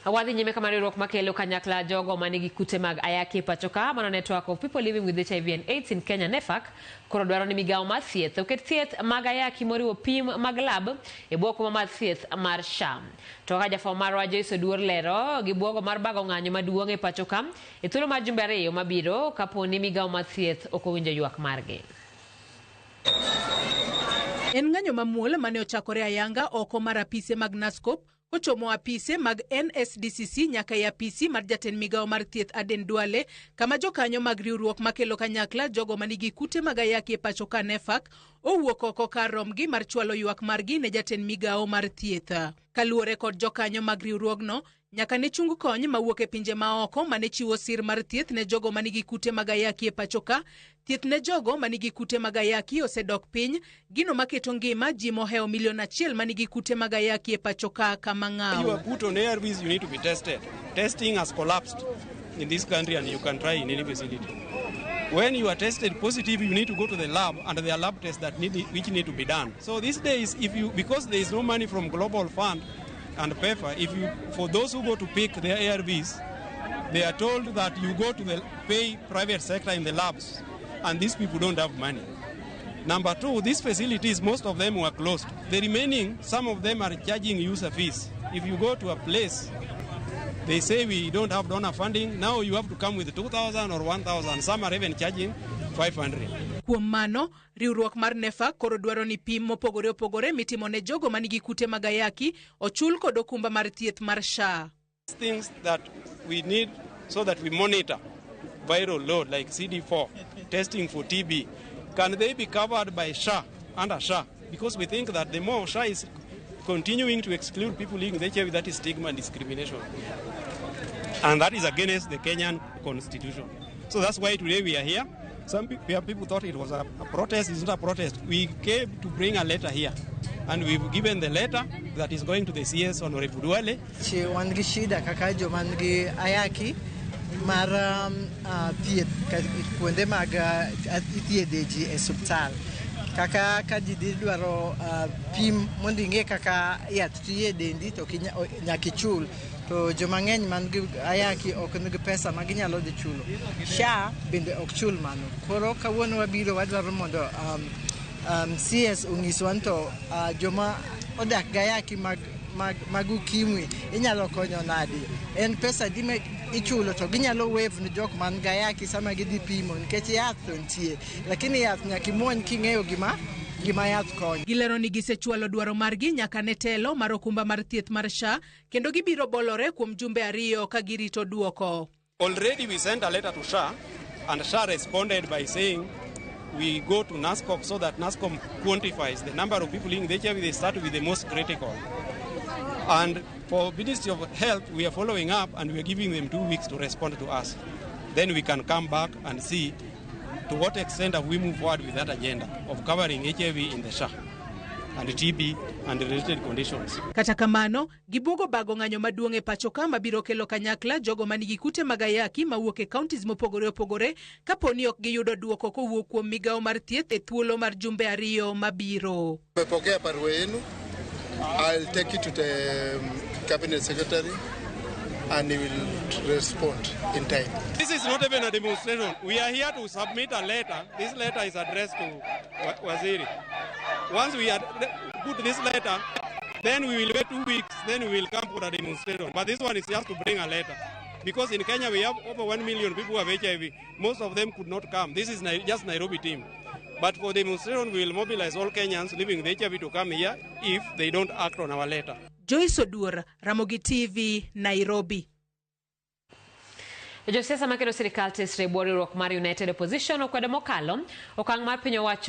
Wadhi nyime kama riwruok makelo kanyakla jogo manigi kute mag ayaki e pacho ka, mano Network of People Living with HIV and AIDS in Kenya, NEPHAK, koro dwaro ni migawo mar thieth oket thieth mag ayaki moriwo pim mag lab e bwo okumba mar thieth mar SHA. To kaka jafwambo marwa Joyce Oduor lero, gibuogo mar bago ng'anyo maduong' e pacho ka e thuolo mar jumbe 2 mabiro kapo ni migawo mar thieth ok owinjo ywak margi. En ng'anyo mamuol mane ochakore ayanga oko mar apise mag NASCOP kochomo apise mag NSDCC nyaka e apisi mar jatend migawo mar thieth Aden Duale, kama jokanyo mag riwruok makelo kanyakla jogo manigi kute mag ayaki e pacho ka NEPHAK owuok oko kar romgi mar chwalo ywak margi ne jatend migawo mar thieth. Kaluwore kod jokanyo mag riwruogno, nyaka ne chung kony mawuok e pinje maoko mane chiwo sir mar thieth ne jogo manigi kute mag ayaki e pacho ka, thieth ne jogo manigi kute mag ayaki osedok piny, gino maketo ngima ji mohewo milion 1 manigi kute mag ayaki e pacho ka kama ng'aw. You are put on ARVs, you need to be tested. Testing has collapsed in this country and you can try in any facility. When you are tested positive, you need to go to the lab, and there are lab tests that need, which need to be done. So these days, if you, because there is no money from Global Fund and PEPFAR, if you, for those who go to pick their ARVs, they are told that you go to the pay private sector in the labs, and these people don't have money. Number two, these facilities, most of them were closed. The remaining, some of them are charging user fees. If you go to a place, they say we don't have donor funding. Now you have to come with 2,000 or 1,000. Some are even charging 500. Kuom mano, riwruok mar NEPHAK koro dwaro ni pim mopogore opogore mitimo ne jogo manigi kute mag ayaki ochul kod okumba mar thieth mar SHA. Things that we need so that we monitor viral load like CD4, testing for TB, can they be covered by SHA, under SHA? Because we think that the more SHA is continuing to exclude people living with HIV, that is stigma and discrimination. And that is against the Kenyan constitution. So that's why today we are here. Some people thought it was a protest. It's not a protest. We came to bring a letter here. And we've given the letter that is going to the CS, Honorable Duale. Wan gi shida kaka joma nigi ayaki mar thieth kuonde mag ithiedhe ji e osiptal, kaka ka ji dhi dwaro pim mondo ing'e kaka yath tiyo e dendi, to nyaka ichul, to joma ng'eny man gi ayaki ok nigi pesa ma ginyalo dhi chulo. SHA bende ok chul mano. Koro kawuono wabiro wadwaro mondo CS onyiswa ni to joma odak gi ayaki mag ukimwi inyalo konyo nadi, en pesa adi ma ichulo to ginyalo waive ne jok man gi ayaki sama gidhi pimo, nikech yath to nitie, lakini yath nyaka imuony king'eyo gima yath konyo. Gilero ni gisechwalo dwaro margi nyaka ne telo mar okumba mar thieth mar SHA, kendo gibiro bolore kuom jumbe 2 ka girito duoko. Already we sent a letter to SHA, and SHA responded by saying we go to NASCOP so that NASCOP quantifies the number of people living with HIV. They start with the most critical. And for Ministry of Health, we are following up and we are giving them 2 weeks to respond to us. Then we can come back and see to what extent have we moved forward with that agenda of covering HIV in the SHA and TB and related conditions. Kata kamano, gibuogo bago ng'anyo maduong' e pacho ka mabiro kelo kanyakla jogo manigi kute mag ayaki mawuok e counties mopogore opogore kapo ni ok giyudo duoko kowuok kuom migawo mar thieth e thuolo mar jumbe 2 mabiro. Tumepokea barua yenu. I'll take it to the cabinet secretary and he will respond in time. This is not even a demonstration. We are here to submit a letter. This letter is addressed to Waziri. Once we had put this letter, then we will wait 2 weeks, then we will come for a demonstration. But this one is just to bring a letter. Because in Kenya we have over 1 million people who have HIV. Most of them could not come. This is just Nairobi team. But for demonstration, we will mobilize all Kenyans living with HIV to come here if they don't act on our letter. Joyce Oduor, Ramogi TV, Nairobi. Josiasa makedo sirikal tesre e bwo riwruok mar United Opposition okwedo mokalo okang' mar piny owacho.